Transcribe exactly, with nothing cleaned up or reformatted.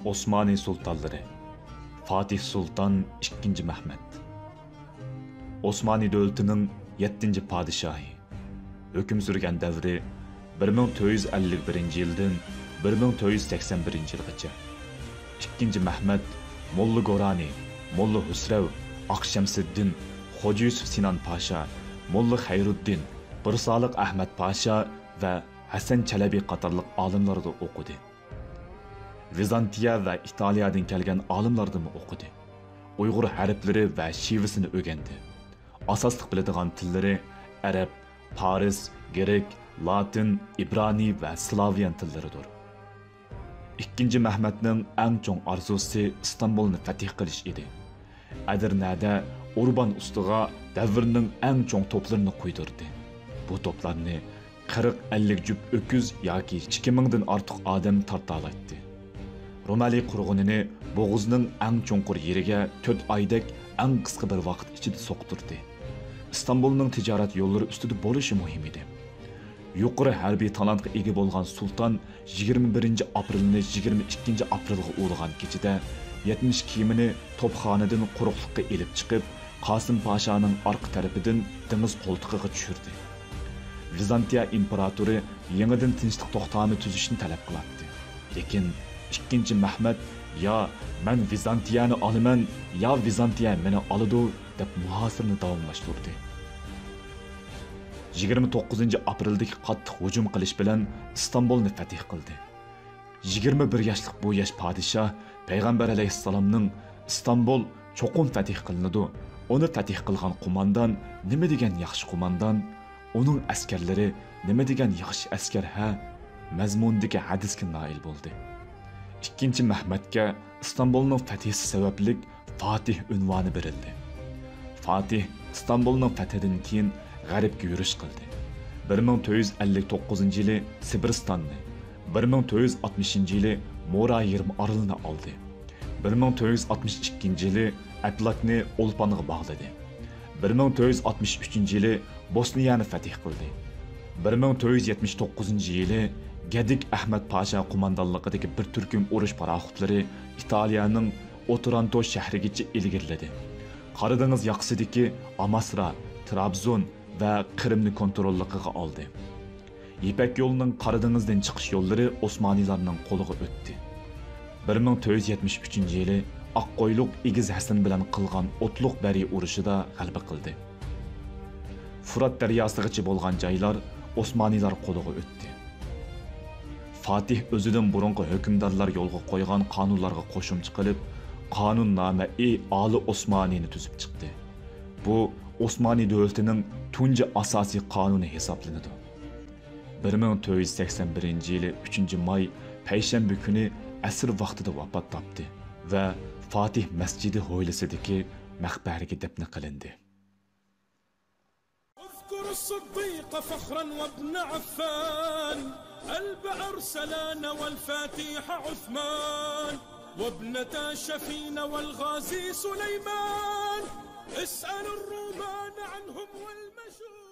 ئوسمانى سۇلتانلىرى. فاتىھ سۇلتان ئىككىنچى مەھمەت. ئوسمانى دۆلىتىنىڭ يەتتىنچى پادىشاھى. ھۆكۈم سۈرگەن دەۋرى بىر مىڭ تۆت يۈز ئەللىك بىرىنچى يىلدىن بىر مىڭ تۆت يۈز سەكسەن بىرىنچى يىلغىچە. ئىككىنچى مەھمەت موللا گورانى، موللا ھۈسرەۋ، ئاق شەمسىدىن، خوجا يۈسۈپ سىنان پاشا، موللا خەيرۇددىن، بۇرسالىق ئەھمەد پاشا ۋە ھەسەن چەلەبى قاتارلىق ئالىملاردا ئوقۇدى. ۋىزانتىيە ۋە ئىتالىيەدىن كەلگەن ئالىملاردىمۇ ئوقۇدى. ئۇيغۇر ھەرپلىرى ۋە شىۋىسىنى ئۆگەندى. ئاساسلىق بىلىدىغان تىللىرى ئەرەب، پارس، گرېك، لاتىن، ئىبرانىي ۋە سلاۋيان تىللىرىدۇر. ئىككىنچى مەھمەتنىڭ ئەڭ چوڭ ئارزۇسى ئىستانبۇلنى فەتھ قىلىش ئىدى. ئەدىرنەدە ئۇربان ئۈستىغا دەۋرنىڭ ئەڭ چوڭ توپلىرىنى قۇيدۇردى. بۇ توپلارنى قىرىق ئەللىك جۈپ ئۆكۈز ياكى ئىككى مىڭدىن ئارتۇق ئادەم تارتالايتتى. رومالىي قۇرغىنىنى بوغۇزنىڭ ئەڭ چوڭقۇر يېرىگە تۆت ئايدەك ئەڭ قىسقا بىر ۋاقىت ئىچىدە سوقتۇردى. ئىستانبۇلنىڭ تىجارەت يوللىرى ئۈستىدە بولۇشى مۇھىم ئىدى. يۇقىرى ھەربىي تالانتقا ئىگە بولغان سۇلتان يىگىرمە بىرىنچى ئاپرېلنى يىگىرمە ئىككىنچى ئاپرېلغا ئۇلىغان كېچىدە يەتمىش كېمىنى توپخانىدىن قۇرۇقلۇققا ئېلىپ چىقىپ، قاسىم پاشانىڭ ئارقا تەرىپىدىن دېڭىز قولتۇقىغا چۈشۈردى. ۋىزانتىيە ئىمپېراتورى يېڭىدىن تىنچلىق توختامى تۈزۈشنى تەلەپ قىلاتتى. لېكىن ئىككىنچى مەھمەت يا مەن ۋىزانتىيەنى ئالىمەن، يا ۋىزانتىيە مېنى ئالىدۇ، دەپ مۇھاسىرىنى داۋاملاشتۇردى. يىگىرمە توققۇزىنچى ئاپرېلدىكى قاتتىق ھۇجۇم قىلىش بىلەن ئىستانبۇلنى فەتھ قىلدى. يىگىرمە بىر ياشلىق بۇ ياش پادىشاھ پەيغەمبەر ئەلەيھىسسالامنىڭ ئىستانبۇل چوقۇم فەتھ قىلىنىدۇ، ئۇنى فەتھ قىلغان قوماندان نېمە دېگەن ياخشى قوماندان، ئۇنىڭ ئەسكەرلىرى نېمە دېگەن ياخشى ئەسكەر ھە؟ مەزمۇنىدىكى ھەدىسكە نائىل بولدى. ئىككىنچى مەھمەتكە ئىستانبۇلنىڭ فەتھىسى سەۋەبلىك فاتىھ ئۇنۋانى بېرىلدى. فاتىھ ئىستانبۇلنىڭ فەتھىدىن كېيىن غەربكە يۈرۈش قىلدى. بىر مىڭ تۆت يۈز ئەللىك توققۇزىنچى يىلى سىبىرىستاننى، بىر مىڭ تۆت يۈز ئاتمىشىنچى يىلى مورا يېرىم ئارىلىنى ئالدى. بىر مىڭ تۆت يۈز ئاتمىش ئىككىنچى يىلى ئەپلاكنى ئولپانغا باغلىدى. بىر مىڭ تۆت يۈز ئاتمىش ئۈچىنچى يىلى بوسنىيەنى فەتھ قىلدى. بىر مىڭ تۆت يۈز يەتمىش توققۇزىنچى يىلى گەدىك ئەھمەد پاشا قوماندانلىقىدىكى بىر تۈركۈم ئۇرۇش پاراخوتلىرى ئىتالىيەنىڭ ئوترانتو شەھىرىگىچە ئىلگىرىلىدى. قارا دېڭىز ياقىسىدىكى ئاماسرا، ترابزون ۋە قىرىمنى كونتروللۇقىغا ئالدى. يىپەك يولىنىڭ قارا دېڭىزدىن چىقىش يوللىرى ئوسمانىيلارنىڭ قولىغا ئۆتتى. بىر مىڭ تۆت يۈز يەتمىش ئۈچىنچى يىلى ئاققويلۇق ئېگىز ھەسەن بىلەن قىلغان ئوتلۇق بەرى ئۇرۇشىدا غەلىبە قىلدى. فۇرات دەرياسىغىچە بولغان جايلار ئوسمانىيلار قولىغا ئۆتتى. فاتىھ ئۆزىدىن بۇرۇنقى ھۆكۈمدارلار يولغا قويغان قانۇنلارغا قوشۇمچە قىلىپ، قانۇننامە-ئى ئالى ئوسمانىنى تۈزۈپ چىقتى. بۇ ئوسمانى دۆلىتىنىڭ تۇنجى ئاساسىي قانۇنى ھېسابلىنىدۇ. بىر مىڭ تۆت يۈز سەكسەن بىرىنچى يىلى ئۈچىنچى ماي پەيشەنبە كۈنى ئەسىر ۋاقتىدا ۋاپات تاپتى ۋە فاتىھ مەسچىدى ھويلىسىدىكى مەقبەرىگە دەپنە قىلىندى. اذكر الصديق فخرا وابن عفان، البئر سلان والفاتح عثمان، وابنتا شفين والغازي سليمان، اسأل الرومان عنهم والمجوس.